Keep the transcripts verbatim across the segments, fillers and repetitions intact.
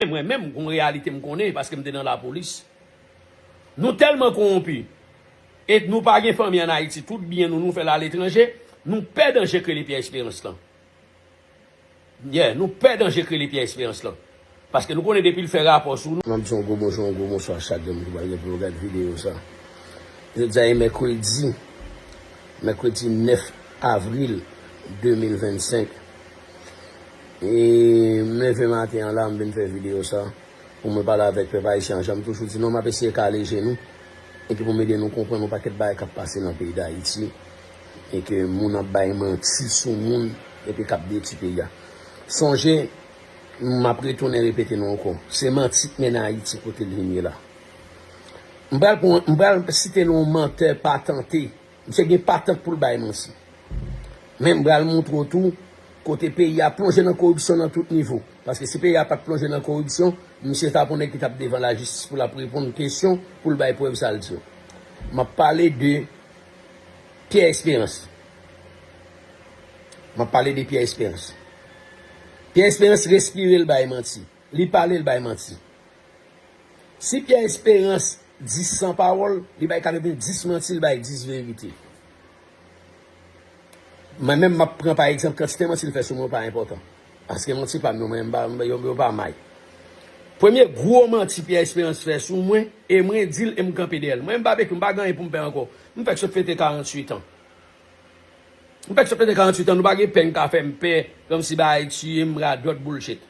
Mwen menm, gon reyalite m konnen, paske m te nan lapolis. Nou tèlman kowonpi, e nou pa gen fanmi ann Ayiti, tout byen nou, nou fè l aletranje, nou pè danje k rele Pyè Esperans lan. Yeah, nou pè danje k rele Pyè Esperans lan. Paske nou konnen depi l fè rapò sou nou. M ap di yon gwo bonjou, yon gwo bonswa chak grenn moun ki pral gen pou yo gade videyo sa. Jodi a e mèkredi, mèkredi nèf avril de mil vennsenk. E m leve maten an la, m vin fè videyo sa pou mwen pale avèk pèp ayisyen an. Jan m toujou di nou, m ap eseye kale je nou e ke pou m ede nou konprann yon pakèt bagay k ap pase nan peyi Dayiti e ke moun ap bay manti sou moun epi k ap detwi peyi a. Sonje, m ap retounen repete nou ankò, se manti k mennen Ayiti kote l vin ye la. M pral pran, m pral site nou yon mantè patante. Misye gen patant pou l bay manti. Men m pral montre w tou kote peyi a plonje nan koripsyon nan tout nivo. Paske si peyi a pa t plonje nan koripsyon, misye t ap yon nèg ki t ap devan lajistis pou l ap reponn kesyon, pou l bay prèv sa l di yo. M ap pale de Pyè Esperans. M ap pale de Pyè Esperans. Pyè Esperans respire, l bay manti. Li pale, l bay manti. Si Pyè Esperans di san pawòl, li bay katrevenndis manti, li bay dis verite. Mwen menm, m ap pran pa egzanp, kantite manti l fè sou mwen pa enpòtan. Paske manti pa m yo, mwen, m pa, yo, yo pa may. Premye gwo manti Pyè Esperans fè sou mwen, e mwen di l, e m kanpe dèyè l. Mwen, m Babekyou, m pa gen anyen pou m pè ankò. M fèk sot fete karanntuit an. M fèk sot fete karanntuit an, nou pa gen pè n ka fè m pè, kòmsi bagay tiye m, radòt, bullshit.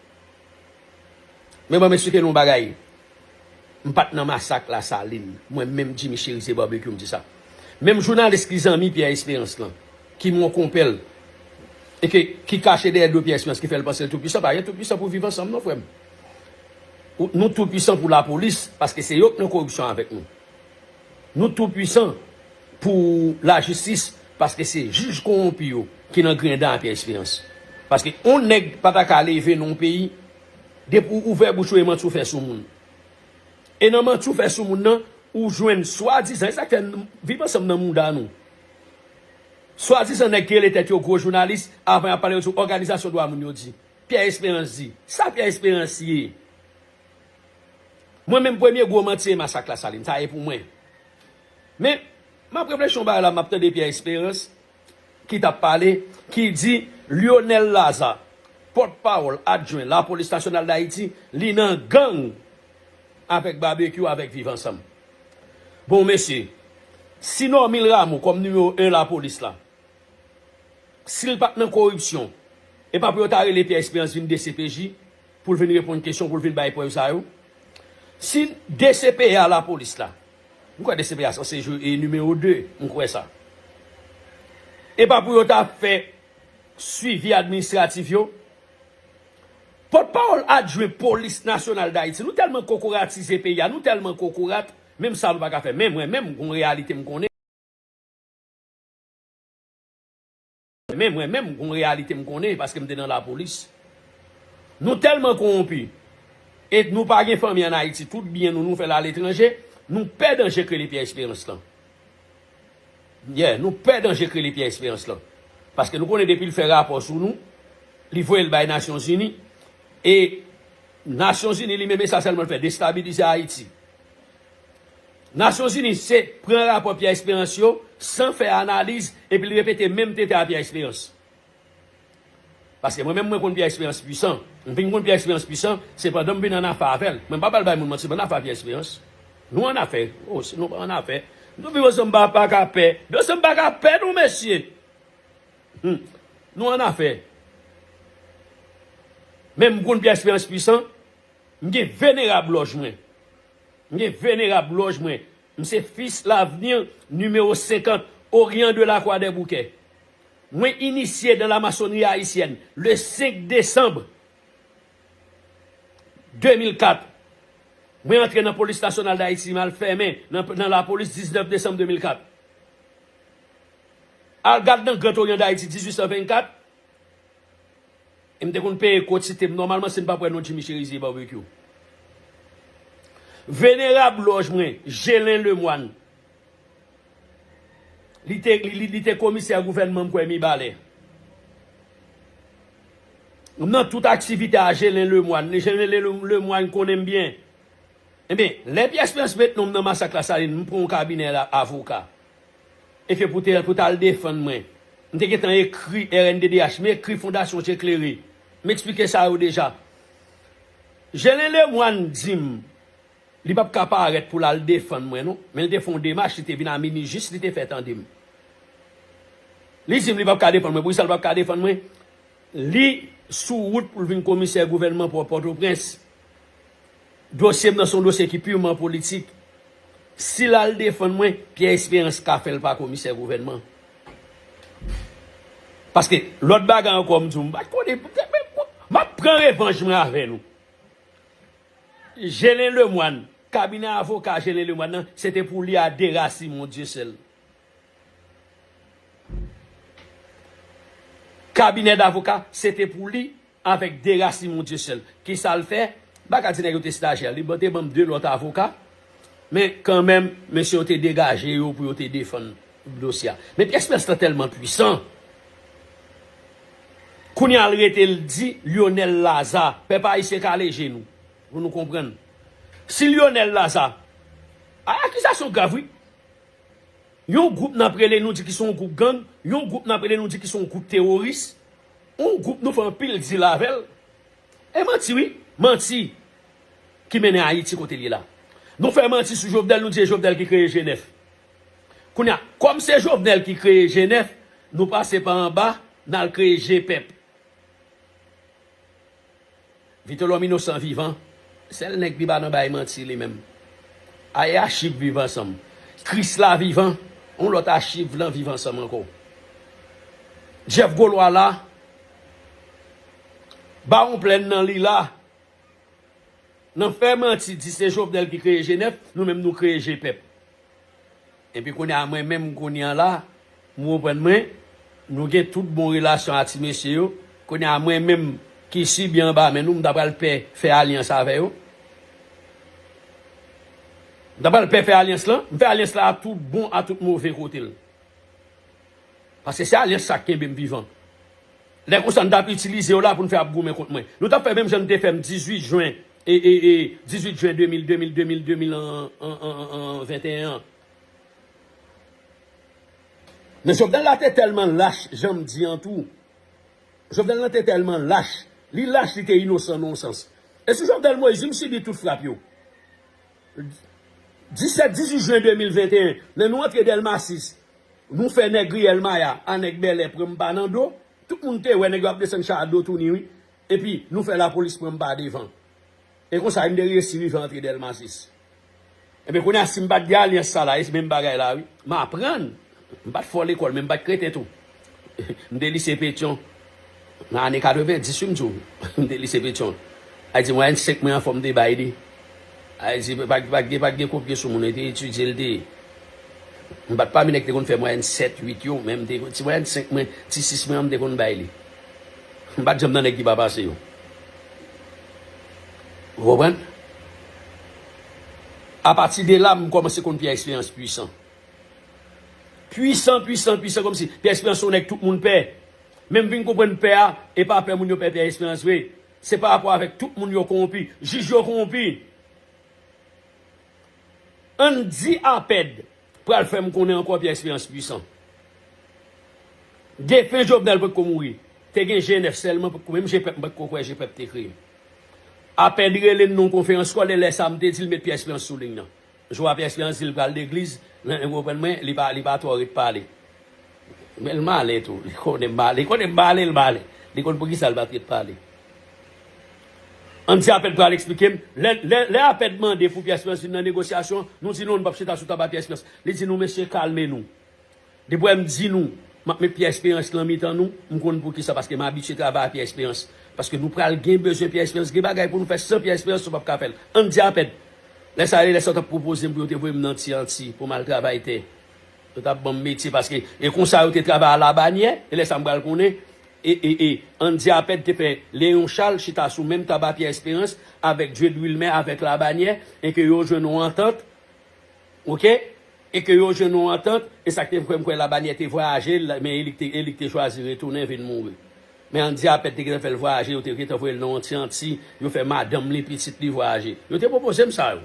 Men ban m eksplike nou yon bagay. M pa t nan masak Lasalin. Mwen menm, Jimmy Chérizier Barbecue, m di sa. Menm jounalis ki zanmi Pyè Esperans lan, ki mwen konpè l, e ke, ki kache dèyè do Pyè Esperans, ki fè l panse l toupwisan, pa gen toupwisan pou Viv Ansanm non, frè m. Ou, nou toupwisan pou lapolis, paske se yo k nan koripsyon avèk nou. Nou toupwisan pou lajistis, paske se jij kowonpi yo ki nan grenn dan a Pyè Esperans. Paske yon nèg pa ta ka leve nan yon peyi, depi w ouvè bouch ou e manti w fè sou moun. E nan manti w fè sou moun nan, ou jwenn swadizan, e sa k fè n, Viv Ansanm nan mouda nou. Swadizan nèg ki rele tèt yo gwo jounalis, avan y ap pale yo di w òganizasyon dwa moun yo di. Pyè Esperans di. Sa Pyè Esperans ye? Mwen menm premye gwo manti e masak Lasalin, sa e pou mwen. Men, m ap reflechi yon bagay la, m ap tande Pyè Esperans ki t ap pale, ki di Lionel Lazarre, pòtpawòl adjwen Lapolis Nasyonal Dayiti, li nan gang avèk Babekyou, avèk Viv Ansanm. Bon, mesye, si Normil Rameau kòm nimewo en lapolis la, si l pa t nan koripsyon, e pa pou yo ta rele Pyè Esperans vin D C P J pou l vin reponn kesyon, pou l vin bay prèv sa yo. Si D C P A lapolis la, m kwè D C P A sanse jwe e nimewo de, m kwè sa. E pa pou yo ta fè swivi administratif yo. Pòtpawòl adjwen Polis Nasyonal Dayiti, nou tèlman kokoratize peyi a, nou tèlman kokorat, menm sa nou pa ka fè. Men mwen menm, gon reyalite m konnen. Men mwen menm, gon reyalite m konnen, paske m te nan lapolis. Nou tèlman kowonpi, e nou pa gen fanmi ann Ayiti, tout byen nou, nou fè l aletranje, nou pè danje k rele Pyè Esperans lan. Yeah, nou pè danje k rele Pyè Esperans lan. Paske nou konnen depi l fè rapò sou nou, li voye l bay Nasyonzini, e Nasyonzini li menm, e sa sèlman l fè, destabilize Ayiti. Nasyonzini se pran rapò Pyè Esperans yo san fè analiz, epi l repete menm tenten a Pyè Esperans. Paske mwen menm, mwen konn Pyè Esperans pwisan. M vin konn Pyè Esperans pwisan, se pandan m vin ann afè avè l. Mwen pa pral bay moun manti, m ann afè a Pyè Esperans. Nou ann afè. O, si nou pa ann afè, nou viv ansanm pa, pa ka pè. Viv ansanm pa ka pè, non, mesye. Hmm. Nou ann afè. Men m konn Pyè Esperans pwisan, m gen venerab lòj mwen. M gen venerab lòj mwen. M se Fils Lavenir, nimewo senkant, Orient de la Croix des Bouquets. Mwen inisye dans la maçonnerie haïtienne le senk desanm de mil kat. Mwen antre nan Polis Nasyonal Dayiti, m al fèmen nan, nan lapolis diznèf desanm de mil kat. Al gad nan Grand Orient d'Haïti dizuit san vennkat. E m te konn peye kotite m nòmalman si n pa p wè non Jimmy Chérizier Barbecue. Venerab lòj mwen, Gelin Lemoine, li te, li, li, li te komisè gouvènman m kwè Mibalè. Nan tout aktivite a Gelin Lemoine. Gelin Le- Lemoine konnen m byen. Ebyen, lè Pierre Espérance met non m nan masak Lasalin, m pran yon kabinè la, avoka. E ke pou te, pou t al defann mwen. M te gentan ekri R N D D H, m ekri Fondasyon Je Klere. M eksplike sa yo deja. Gelin Lemoine di m, li p ap ka parèt pou l al defann mwen, non. Men l te fè yon demach, li te vin a Minijis, li te fè tande m. Li di m li p ap ka defann mwen. Poukisa l p ap ka defann mwen? Li sou wout pou l vin komisè gouvènman Pò- Pòtoprens. Dosye m nan se yon dosye ki piman politik. Si l al defann mwen, Pierre Espérance ka fè l pa komisè gouvènman. Paske lòt bagay ankò, m di w, m pa t konnen, m ap pran revanj mwen avè nou. Gelin Lemoine, kabinè avoka Gelin Lemoine nan, se te pou li a Dera Simon Dieuseul. Kabinè davoka, se te pou li avèk Dera Simon Dieuseul. Kisa l fè? M pa ka di nèg yo te stajyè. Li ban- te ban m de lòt avoka. Men kanmenm, mesye yo te degaje yo pou yo te defann dosye a. Men Pierre Espérance lan tèlman pwisan. Kounye a l rete l di Lionel Laza, pèp ayisyen kale je nou, pou nou konprann. Si Lionel Laza, a- akizasyon grav, wi. Yon gwoup n ap rele nou di ki se yon gwoup gang, yon gwoup n ap rele nou di ki se yon gwoup teworis, yon gwoup nou fè anpil dil avè l. E manti, wi, manti ki mennen Ayiti kote l ye la. Nou fè manti sou Jovenel, nou di se Jovenel ki kreye G nèf. Kounye a, kòm se Jovenel ki kreye G nèf, nou pase pa anba, n al kreye G pèp. Vitelhomme Innocent vivan, sèl nèg ki pa nan bay manti li menm. Ay achiv Viv Ansanm. Krisla vivan, yon lòt achiv nan Viv Ansanm ankò. Jeff Golois la, Bawon Plèn nan li la. Nan fè manti di se Jovenel ki kreye G nèf, nou menm nou kreye G pèp. Epi kounye a mwen menm kounye a la, m konprann mwen, nou gen tout bon relasyon a ti mesye yo. Kounye a mwen menm ki sibi anba men nou, m ta pral pè fè alyans avè yo. M ta pral pè fè alyans lan, m fè alyans la a tout bon, a tout move kote l. Paske se alyans sa k kenbe m vivan. Lè konsa, n t ap itilize yo la pou n fè ap goumen kont mwen. Nou t ap fè menm jan n te fè m dizuit jen, e, e, e, dizuit jen de mil, de mil, de mil, de mil an, an, an, an, an venteyen an. Men Jovenel la te tèlman lach, jan m di an tou. Jovenel lan te tèlman lach. Li lach, li te inosan nan yon sans. E sou Jovenel Moïse, wi, m sibi tout frap yo. Disèt, dizuit jen de mil venteyen, lè nou antre Dèlma sis, nou fè nèg Riyèl Maya a nèg Bèlè pran m pa nan do. Tout moun te wè nèg yo ap desann cha a do touni, wi. Epi, nou fè lapolis pran m pa devan. E konsa, m te reyisi rive antre Dèlma sis. Ebyen, kounye a, si m pa t gen alyans sa la, e se menm bagay la, wi. M aprann. M pa t fò lekòl, men m pa t kreten tou. M te lise Petyon. Nan ane katrevenndis, wi, m di w. M te lise Petyon. Ay di, mwayèn senk mwen an, fò m te bay li. Ay di, pa, pa, pa, pa t gen kopye sou moun, li te etidye, li te. M pa t pami nèg ki te konn fè mwayèn sèt, uit yo, men m te, ti mwayèn senk mwen, ti sis mwen an, m te konn bay li. M pa t janm nan nèg ki pa pase yo. Ou konprann? Apati de la, m kòmanse konn Pierre Espérance pwisan. Pwisan, pwisan, pwisan, kòmsi Pierre Espérance se yon nèg tout moun pè. Men m vin konprann pè a, e pa pè moun yo pè Pierre Espérance vre. Se pa rapò avèk tout moun yo kowonpi. Jij yo kowonpi. Andy Apèd pral fè m konnen ankò Pierre Espérance pwisan. Defen Jovenel potko mouri. Te gen G nèf sèlman, potko, menm G pèp, m potko kwè G pèp te kreye. Apèd rele m nan yon konferans kòlè, lè sa a m te di l met Pierre Espérance sou liy nan. Jou a Pierre Espérance di l pral legliz, nan, ou konprann mwen, li pa, li pa twò ret pale. Men l malen tou. Li konnen m malen. Li konnen m malen, l malen. Li konn poukisa l pa t ret pale. Andy Apèd pral eksplike m. Lè, lè, lè Apèd mande pou Pierre Espérance vin nan negosyasyon, nou di non, nou p ap chita sou tab a Pierre Espérance. Li di nou, mesye, kalme nou. Depi w wè m di nou, m ap met Pierre Espérance lan mitan nou, m konn poukisa, paske m abitye travay a Pierre Espérance. Paske nou pral gen bezwen Pierre Espérance, gen bagay pou nou fè san Pierre Espérance, nou p ap ka fè l. Andy Apèd. Lè sa a, lè sa yo t ap pwopoze m pou yo te voye m nan Ti Anti, pou m al travay tè. Yo t ap ban m metye paske e konsa yo te travay a Labanyè, e lè sa m pral konnen, e, e, e, Andy Apèd te fè Léon Charles chita sou menm tab a Pierre Espérance avèk Dieud Wilmer, avèk Labanyè, e ke yo jwenn yon antant, oke? E ke yo jwenn yon antant, e sa k te fè m kwè Labanyè te vwayaje, men e li k te, e li k te chwazi retounen vin mouri. Men Andy Apèd te gentan fè l vwayaje, yo te gentan voye l nan yon ti anti, yo fè madanm li, pitit li vwayaje. Yo te pwopoze m sa yo.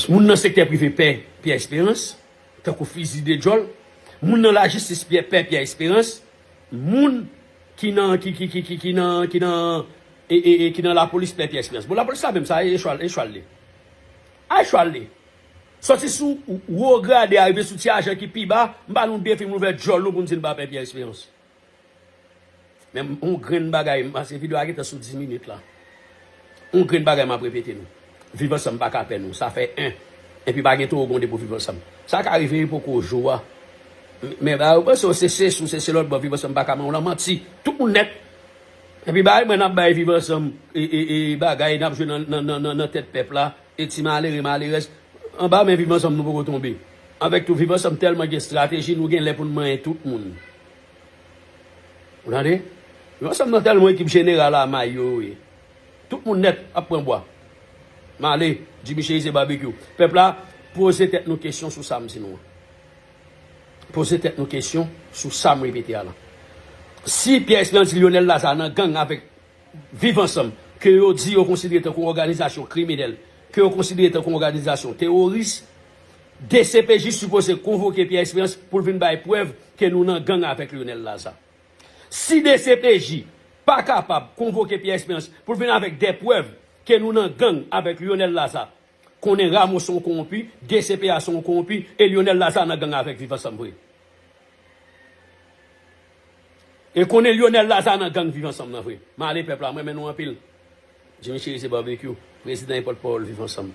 Moun nan sektè prive pè Pierre Espérance, tankou fizi de djòl. Moun nan lajistis pè Pierre Espérance. Moun ki nan, ki, ki, ki, ki, ki nan, ki nan, e, e, e, ki nan lapolis pè Pierre Espérance. Bon, lapolis la menm sa, e chwal, e chwal li. Ay chwal li. Sòti sou wo grade a rive sou ti ajan ki pi ba, m ba nou defi, m ouvè djòl nou pou n di n pa pè Pierre Espérance. Men yon grenn bagay, m panse videyo a gentan sou dis minit la. Yon grenn bagay m ap repete nou. Viv Ansanm pa ka pè nou. Sa fè en. Epi pa gen towo gwonde pou Viv Ansanm. Sa ka rive poko jou a. Men ba yo panse se sesi ou se se lòt bò, Viv Ansanm pa ka manyen w nan manti. Tout moun nèt. Epi bay mwen n ap bay Viv Ansanm e, e, e bagay n ap jwe nan, nan, nan, nan, nan tèt pèp la. E ti malere, malerèz. Anba men Viv Ansanm nou poko tonbe. Avèk tou, Viv Ansanm tèlman gen estrateji, nou gen lè pou n manyen tout moun. Ou tande? Viv Ansanm nan tèlman ekip jeneral a may yo ye. Tout moun nèt ap pran bwa. M ale, Jimmy Chérizier Barbecue. Pèp la, poze tèt nou kesyon sou sa m di nou an. Poze tèt nou kesyon sou sa m repete a la. Si Pierre Espérance di Lionel Lazarre nan gang avèk Viv Ansanm, ke yo di yo konsidere tankou òganizasyon kriminèl, ke yo konsidere tankou òganizasyon teworis, D C P J sipoze konvoke Pierre Espérance pou l vin bay prèv ke nou nan gang avèk Lionel Lazarre. Si D C P J pa kapab konvoke Pierre Espérance pou l vin avèk de prèv ke nou nan gang avèk Lionel Lazarre, konnen Rameau se yon kowonpi, D C P A se yon kowonpi, e Lionel Lazarre nan gang avèk Viv Ansanm vre. E konnen Lionel Lazarre nan gang Viv Ansanm nan vre. M ale pèp la, m renmen nou anpil. Jimmy Chérizier Barbecue, prezidan e pòtpawòl Viv Ansanm.